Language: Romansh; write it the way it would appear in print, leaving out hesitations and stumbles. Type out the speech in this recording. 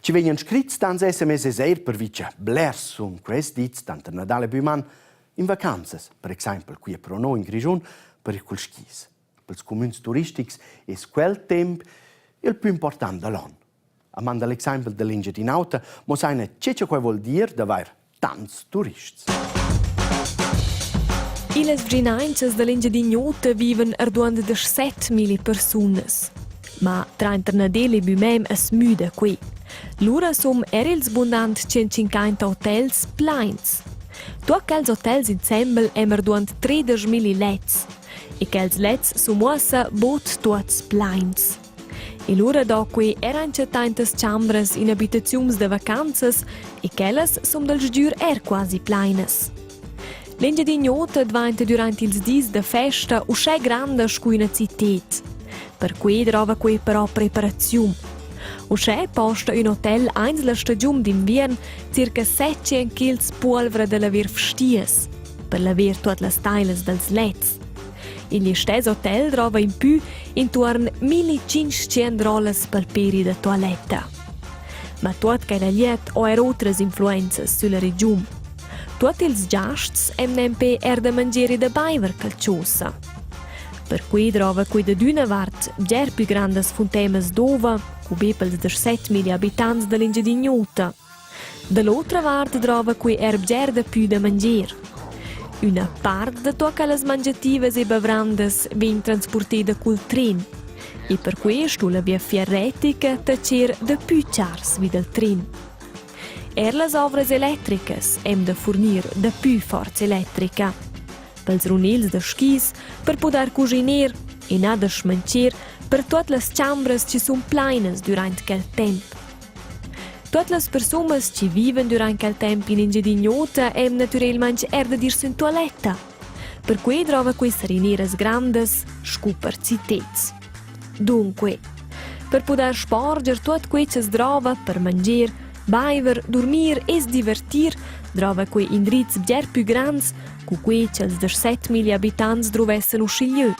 Chi vegnan scrits tants SMS es eir pervi cha blers sun quels dits tanter Nadal e Büman in vacanzas, per exaimpel quia pro no in Grischun per ir culs skis. Pels cumüns turistics es quel temp il plü important da l'on. A man da l'exaimpel da l'Engiadin'Auta muossaina che cha quai vuol dir d'avair tants turists. Illas vschinaunchas da l'Engiadin'Ota vivan arduond 17.000 persunas. Ma tranter Nadel e Bümem as müda quei. Lura sun er ils bundant 150 hotels plains. Tuot quels hotels insembel hem arduond 13.000 lets. E quels lets sun uossa bod tuots plains. E lura do quei era auncha tantas chambras in abitaziuns da vacanzas e quellas sun dal sgür eir quasi plainas. L'Engiadin'Ota dvainta durant ils dis da festa uschè granda scu üna cited. Perquei drova quei però preparaziun. Uschè posta ün hotel aint la stagiun d'inviern circa 700 kils puolvra da laver fstias per laver tuot las tailas dals lets. Il listess hotel drova impü intuorn 1500 rollas palperi da toaletta. Ma tuot quella glied ho eir otras influenzas sülla regiun. Tuot ils giasts hem nempe eir da mangier e da baiver qualchosa. Perquei drova quei dad üna vart bger pü grandas funtemas d'ova cu be pels 17.000 abitants da l'Engiadin'Ota. Da l'otra vart drova quei er bger dapü da mangier. Üna part da tuot quellas mangiativas e bavrandas vegn transporteda cul tren e perquei sto la viafier retica tacher dapü chars vi dal tren. Er las ovras electricas hem da furnir dapü forza electrica. Pels runils da skis per pudair cuschiner e na da schmancher per tuot las chambras chi sun plainas durant quel temp. Tuot las persunas chi vivan durant quel temp in Engiadin'Ota hem natürelmaing eir dad ir sün tualetta. Perquai drova quai sarineras grandas scu per citeds. Dunque, per pudair sporger tuot quai cha's drova per mangier, baiver, durmir e's divertir, drova quai indrizs bger pü grands cu quai cha'ls 17.000 abitants druvessan uschigliö.